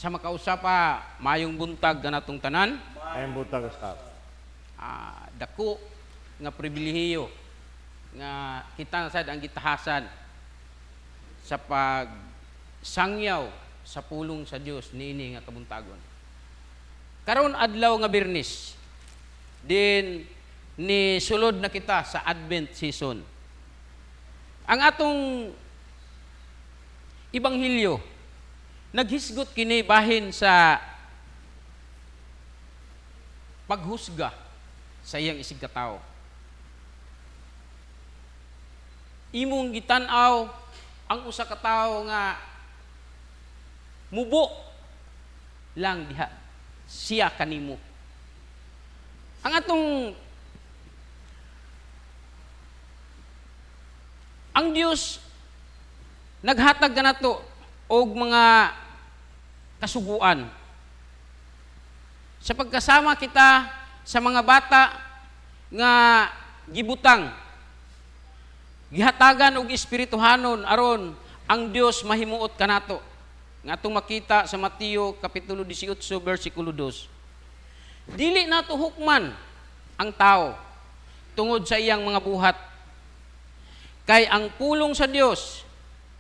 Sa makausa pa, maayong buntag kanatong tanan. Maayong buntag usab. Dako nga pribilehiyo nga kita na sad ang gitahasan sa pagsangyaw sa pulong sa Dios niini nga kabuntagon. Karon adlaw nga Biyernes din ni sulod na kita sa Advent season. Ang atong ebanghelyo naghisgot kini bahin sa paghusga sa iyang isigkatawo. Imong gitan-aw ang usa ka tawo nga mubo lang diha siya kanimo. Ang atong ang Dios naghatag kanato og mga kasuguan. Sa pagkasama kita sa mga bata nga gibutang, gihatagan og espirituhanon aron ang Dios mahimuot kanato. Nga atong makita sa Mateo kapitulo 18 bersikulo 2. Dili nato hukman ang tao tungod sa iyang mga buhat. Kay ang pulong sa Dios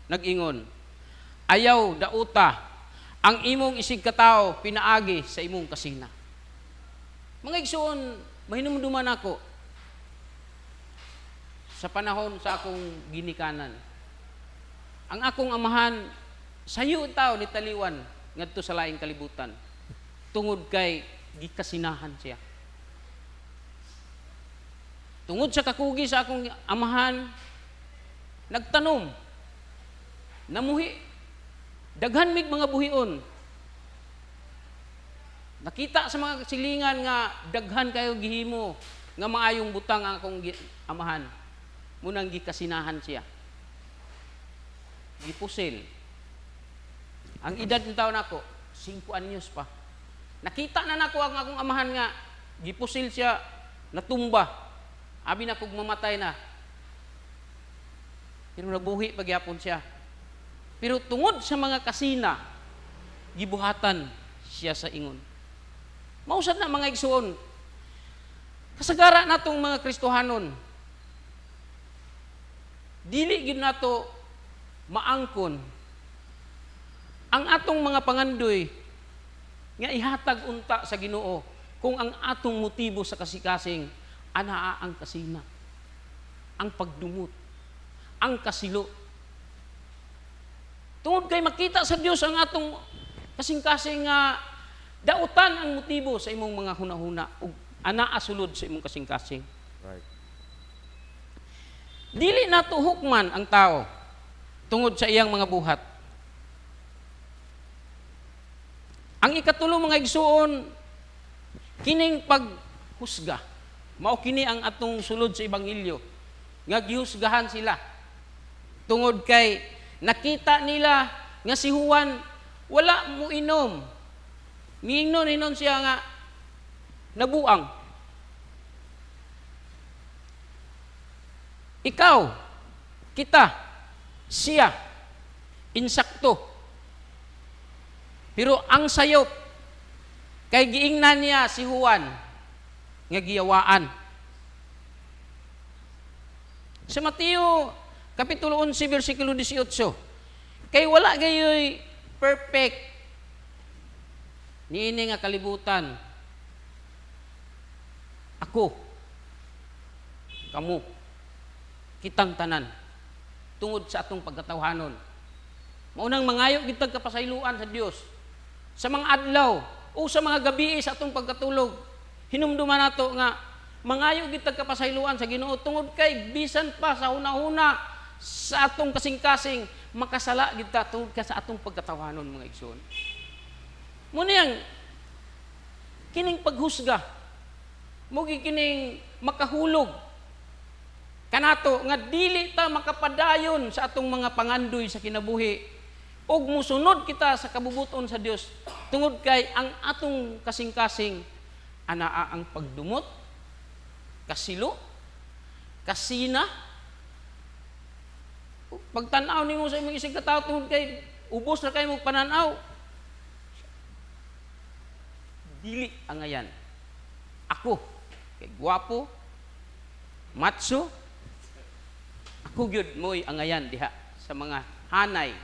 nag-ingon, ayaw dauta ang imong isig katao pinaagi sa imong kasina. Mga igsoon, mahinumduman ako sa panahon sa akong ginikanan. Ang akong amahan sayo tao ni taliwan ngadto sa laing kalibutan tungod kay gikasinahan siya. Tungod sa kakugi sa akong amahan, nagtanom, namuhi, daghan mig mga buhion. Nakita sa mga silingan nga daghan kayo gihimo nga maayong butang ang akong amahan. Munang gikasinahan siya. Gipusil. Ang edad ng taon nako, 5 anyos pa. Nakita na nako ang akong amahan nga gipusil siya, natumba. Abi na kog mamatay na. Pero nabuhi pagyapon siya. Pero tungod sa mga kasina, gibuhatan siya sa ingon. Mausad na, mga igsuon. Kasagara natong mga Kristohanon, dili gyud nato maangkon ang atong mga pangandoy nga ihatag unta sa Ginoo kung ang atong motibo sa kasikasing anaa ang kasina, ang pagdumot, ang kasilo. Tungod kay makita sa Dios ang atong kasing-kasing nga dautan ang motibo sa imong mga hunahuna ug anaa sulod sa imong kasing-kasing. Dili nato hukman ang tao tungod sa iyang mga buhat. Ang ikatulo, mga igsuon, kining paghusga. Mao kini ang atong sulod sa ebanghelyo nga gihusgahan sila. Tungod kay nakita nila nga si Juan wala mo inom. Miingnon hinon siya nga nabuang. Ikaw, kita, siya, insakto. Pero ang sayop, kay giingnan niya si Juan nga giyawaan. Sa Mateo, Kapitulo 11, versikulo 18, kay wala gayoy perfect niini nga kalibutan. Ako, kamo, kitang tanan, tungod sa atong pagkatawhanon. Maunang mangayo kitag kapasayloan sa Dios sa mga adlaw o sa mga gabi sa atong pagkatulog. Hinumduman nato nga mangayo kitag kapasayloan sa Ginoo tungod kay bisan pa sa hunahuna sa atong kasing-kasing makasala kita tungod ka sa atong pagkatawhanon, mga igsoon. Muna yang kining paghusga mo kining makahulog kanato nga dili ta makapadayon sa atong mga pangandoy sa kinabuhi ug musunod kita sa kabubuton sa Dios tungod kay ang atong kasing-kasing anaa ang pagdumot, kasilo, kasina. Pagtan-aw nimo sa imong isig ka tawo tungod kay ubos ra kay mo pananaw. Dili angayan. Ako, kay gwapo, matso, ako gyud mo'y angayan diha sa mga hanay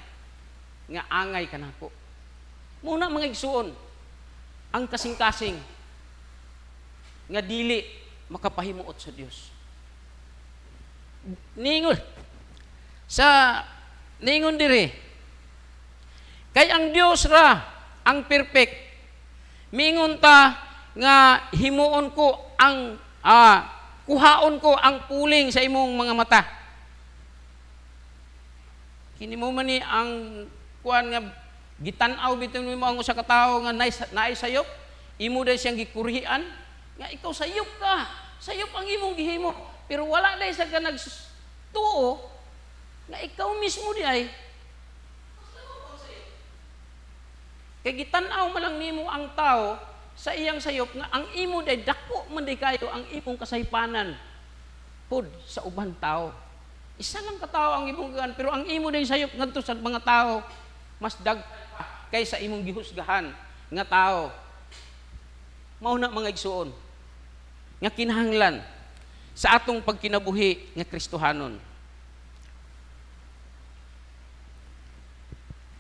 nga angay kanako. Muna, mga igsuon, ang kasing-kasing nga dili makapahimuot sa Dios. Ningon sa ningon diri, kay ang Dios ra ang perfect. Mingon ta nga himuon ko ang kuhaon ko ang puling sa imong mga mata. Kini mo man ni ang kuan nga gitan-aw bitaw nimo ang usa ka tawo nga naay sayop, imo day siyang gikurhian nga ikaw sayop ka, sayop ang imong gihimo, pero wala day sa ka nagtuo nga ikaw mismo di ay. Kay gitan-aw man lang nimo ang tao sa iyang sayop nga ang imo day dako man day kayo ang imong kasaypanan pod sa uban tao. Isa lang ka tao ang imong gaan, pero ang imo day sayop ngadto sa mga tao mas dag kaysa imong gihusgahan nga tao. Mao na, mga igsuon, nga kinahanglan sa atong pagkinabuhi nga Kristohanon.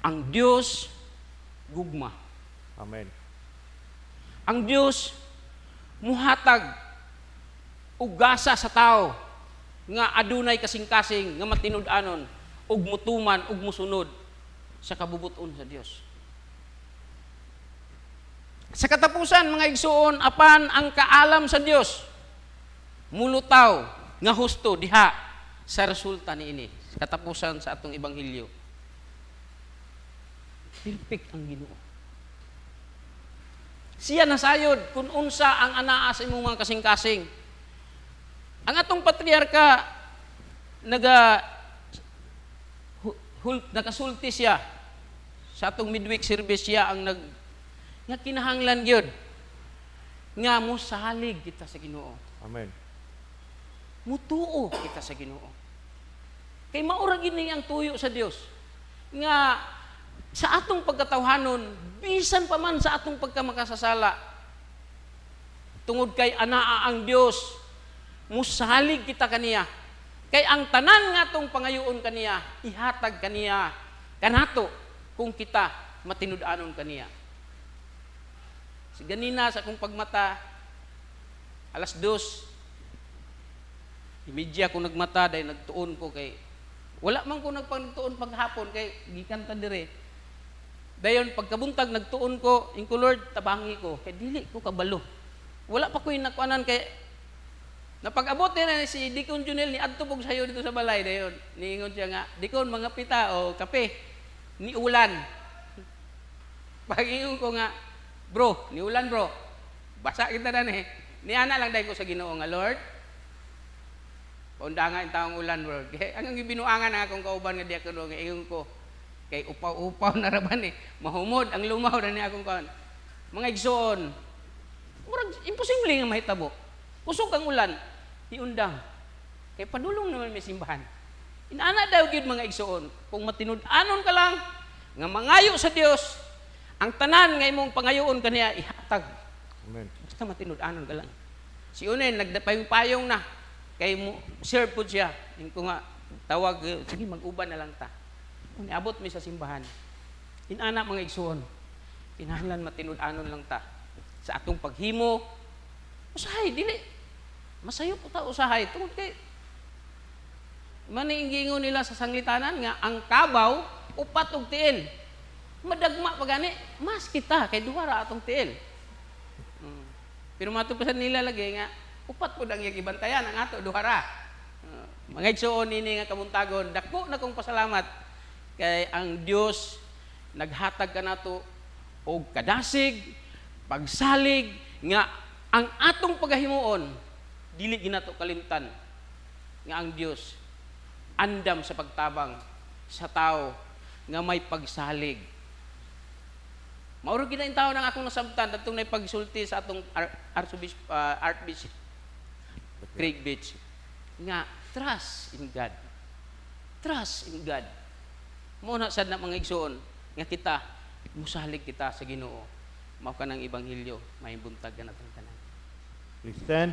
Ang Dios gugma. Amen. Ang Dios muhatag og gasa sa tao nga adunay kasing-kasing nga matinud-anon ug mutuman ug musunod sa kabubuton sa Dios. Sa katapusan, mga igsuon, apan ang kaalam sa Dios mulutaw nga husto diha sa resulta niini. Sa katapusan sa atong ebanghelyo. Perfect ang Ginoo. Siya nasayod kung unsa ang anaa sa imong mga kasing-kasing. Ang atong patriarka nakasulti siya sa atong midweek service, siya ang nag nga kinahanglan gyud nga mosalig kita sa Ginoo. Amen. Mutuo kita sa Ginoo. Kay maura gid ni ang tuyo sa Dios nga sa atong pagkatawhanon, bisan pa man sa atong pagkamakasasala, tungod kay anaa ang Dios, musalig kita kaniya. Kay ang tanan nga atong pangayoon kaniya, ihatag kaniya kanato kung kita matinud-anon kaniya. Si ganina sa akong pagmata, 2:30 ko nagmata, dahil nagtuon ko kay wala man ko nagpagtuon paghapon kay gikan ta dire. Dayon pagkabuntag nagtuon ko, inko, "Lord, tabangi ko kay dili ko kabalo." Wala pa ko'y nakuanan kay napag-abot na si Deacon Junel ni adto pug sayo dito sa balay. Dayon niingon siya nga, "Deacon, mga pita o kape, ni ulan." Pag-ingon ko nga, "Bro, ni ulan, bro. Basa kita na ni." Niana lang dahil ko sa Ginoo nga, "Lord, paundanga yung taong ulan, bro." Kay ang gibinuangan ang akong kauban nga diakono nga ingon ko kay upaw-upaw na ra ba ni mahumod ang lumaw na ni akong kaon. Mga igsoon, murag imposible nga mahitabo. Kusog ang ulan, iundang. Kay padulong naman may simbahan. Inana daw gyud, mga igsoon, kung matinud-anon ka lang nga mangayo sa Dios, ang tanan nga imong pangayoon kaniya ihatag. Amen. Basta matinud-anon ka lang. Si Unen, nagdapayong-payong na. Kay mo, serve po siya. Yung ko nga, tawag, "Sige, mag-uban na lang ta." Kung niabot mi sa simbahan, inana, mga igsuon, kinahanglan matinud-anon lang ta. Sa atong paghimo, usahay, dili. Masayo po ta usahay. Tungod kay, maniinggingon nila sa sanglitanan nga, ang kabaw, upat og tiil. Madagma pa gani, mas kita, kay duha ra atong tiil. Pero matupasan nila lagi nga, upat po ang iyang ibantayan, ang ato, duha ra. Mga igsuon, nini nga kabuntagon, dako na kong pasalamat kay ang Dios naghatag kanato og kadasig, pagsalig nga ang atong pagahimuon dili ginato kalimtan nga ang Dios andam sa pagtabang sa tao nga may pagsalig. Mauro gid na tao nang akong nasabtan datong nay pagsulti sa atong Archbishop, Archbishop Craig Beach nga trust in God. Trust in God. Mo na sad na, mga igsuon, nga kita musalig kita sa Ginoo. Mao kanang ebanghelyo, maayong buntag kanatong tanan. Please stand.